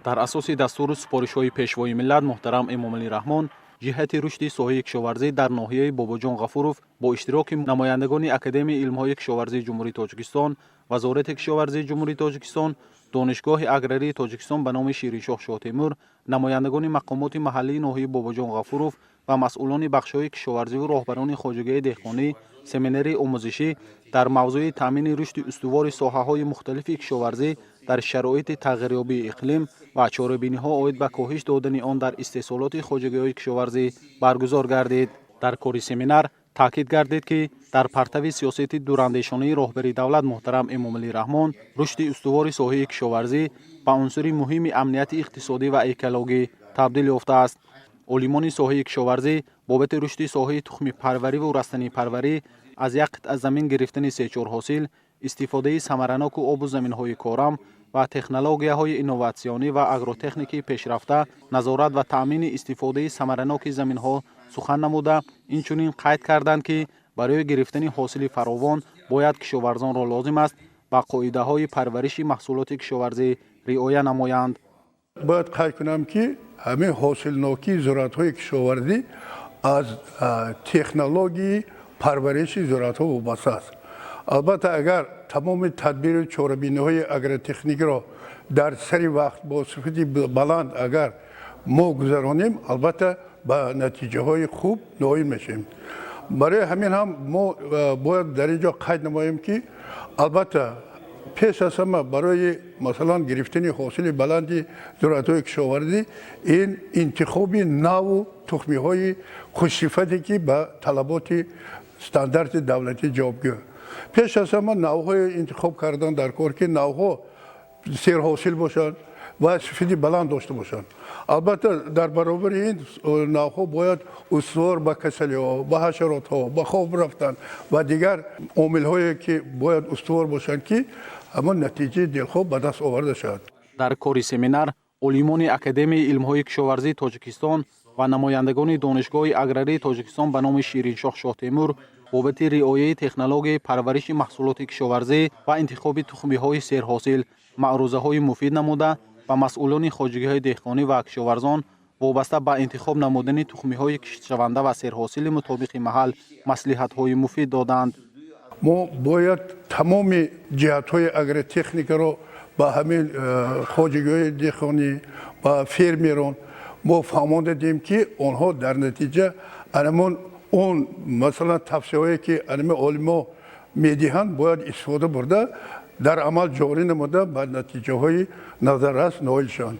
Дар асоси дастуру супоришҳои Пешвои миллат муҳтарам Эмомалӣ Раҳмон ҷиҳати рушди соҳаи кишоварзӣ дар ноҳияи Бобоҷон Ғафуров бо иштироки намояндагони Академияи илмҳои кишоварзии Ҷумҳурии Тоҷикистон, Вазорати кишоварзии Ҷумҳурии Тоҷикистон, Донишгоҳи аграрии Тоҷикистон ба номи Шириншоҳ Шоҳтемур, намояндагони мақомоти маҳаллии ноҳияи Бобоҷон Ғафуров ва масъулони бахшҳои кишоварзиву роҳбарони хоҷагии деҳқонӣ семинари омӯзишӣ дар мавзӯи таъмини рушди устувори соҳаҳои мухталифи кишоварзӣ дар шароити тағйирёбии иқлим ва чорабиниҳо оид ба коҳиш додани он дар истеҳсолоти хоҷагиҳои кишоварзӣ баргузор гардид. Дар кори семинар таъкид гардид, ки дар партави сиёсати дурандешонаи роҳбари давлат муҳтарам Эмомалӣ Раҳмон рушди устувори соҳаи кишоварзӣ ба унсури муҳими амнияти иқтисодӣ ва экологӣ табдил ёфтааст. Олимони соҳаи кишоварзӣ бобати рушди соҳаи тухмипарвариву растанипарварӣ, аз як қитъа замин гирифтани сечор ҳосил, истифодаи самараноку обу заминҳои корам ва технологияҳои инноватсионӣ ва агротехникии пешрафта, назорат ва таъмини истифодаи самараноки заминҳо сухан намуда, инчунин қайд карданд, ки барои гирифтани ҳосили фаровон бояд кишоварзонро лозим аст ба қоидаҳои парвариши маҳсулоти кишоварзӣ риоя намоянд. Бояд қайд кунам, ки ҳамин ҳосилнокии зироатҳои кишоварзӣ аз технологияи парвариши зироатҳо вобаста аст. Албатта, агар тамоми тадбиру чорабиниҳои агротехникиро дар сари вақт бо сифати баланд агар мо гузаронем, албатта, ба натиҷаҳои хуб ноил мешавем. Барои ҳамин ҳам мо бояд дар ин ҷо қайд намоем, ки албатта, пеш аз ҳама барои, масалан, гирифтани ҳосили баланди зироатҳои кишоварзӣ ин интихоби наву тухмиҳои хушсифате, ки ба талаботи стандарти давлатӣ ҷавобгӯ. Пеш аз ҳама навъҳое интихоб кардан дар кор, ки навъҳо серҳосил бошанд ва сифати баланд дошта бошанд. Албатта, дар баробари ин навъҳо бояд устувор ба касалиҳо, ба ҳашаротҳо, ба хоб рафтан ва дигар омилҳое, ки бояд устувор бошанд, ки ҳамон натиҷаи дилхоҳ ба даст оварда шавад. Дар кори семинар олимони Академияи илмҳои кишоварзии Тоҷикистон ва намояндагони Донишгоҳи аграрии Тоҷикистон ба номи Шириншоҳ Шоҳтемур бобати риояи технологияи парвариши маҳсулоти кишоварзӣ ва интихоби тухмиҳои серҳосил маърузаҳои муфид намуда, ба масъулони хоҷагиҳои деҳқонӣ ва кишоварзон вобаста ба интихоб намудани тухмиҳои киштшаванда ва серҳосили мутобиқи маҳал маслиҳатҳои муфид доданд. Мо бояд тамоми ҷиҳатҳои агротехникаро ба ҳамин хоҷагиҳои деҳқонӣ, ба фермерон мо фаҳмонда диҳем, ки онҳо дар натиҷа анамон он, масалан, тавсияҳое, ки анами олимо медиҳанд, бояд истифода бурда, дар амал ҷорӣ намуда, ба натиҷаҳои назаррас ноил шаванд.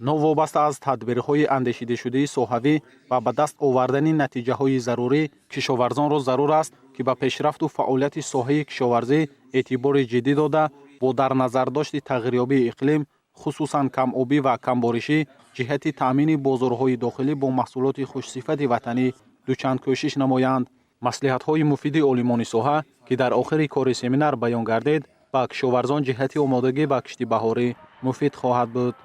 Новобаста аз тадбирҳои андешидашудаи соҳавӣ ва ба даст овардани натиҷаҳои зарурӣ, кишоварзонро зарур аст, ки ба пешрафту фаъолияти соҳаи кишоварзӣ эътибори ҷиддӣ дода, бо дар назардошти тағйирёбии иқлим, хусусан камобӣ ва камборишӣ, ҷиҳати таъмини бозорҳои дохилӣ бо маҳсулоти хушсифати ватанӣ дучанд кӯшиш намоянд. Маслиҳатҳои муфиди олимони соҳа, ки дар охири кори семинар баён гардид, ба кишоварзон ҷиҳати омодагӣ ба кишти баҳорӣ муфид хоҳад буд.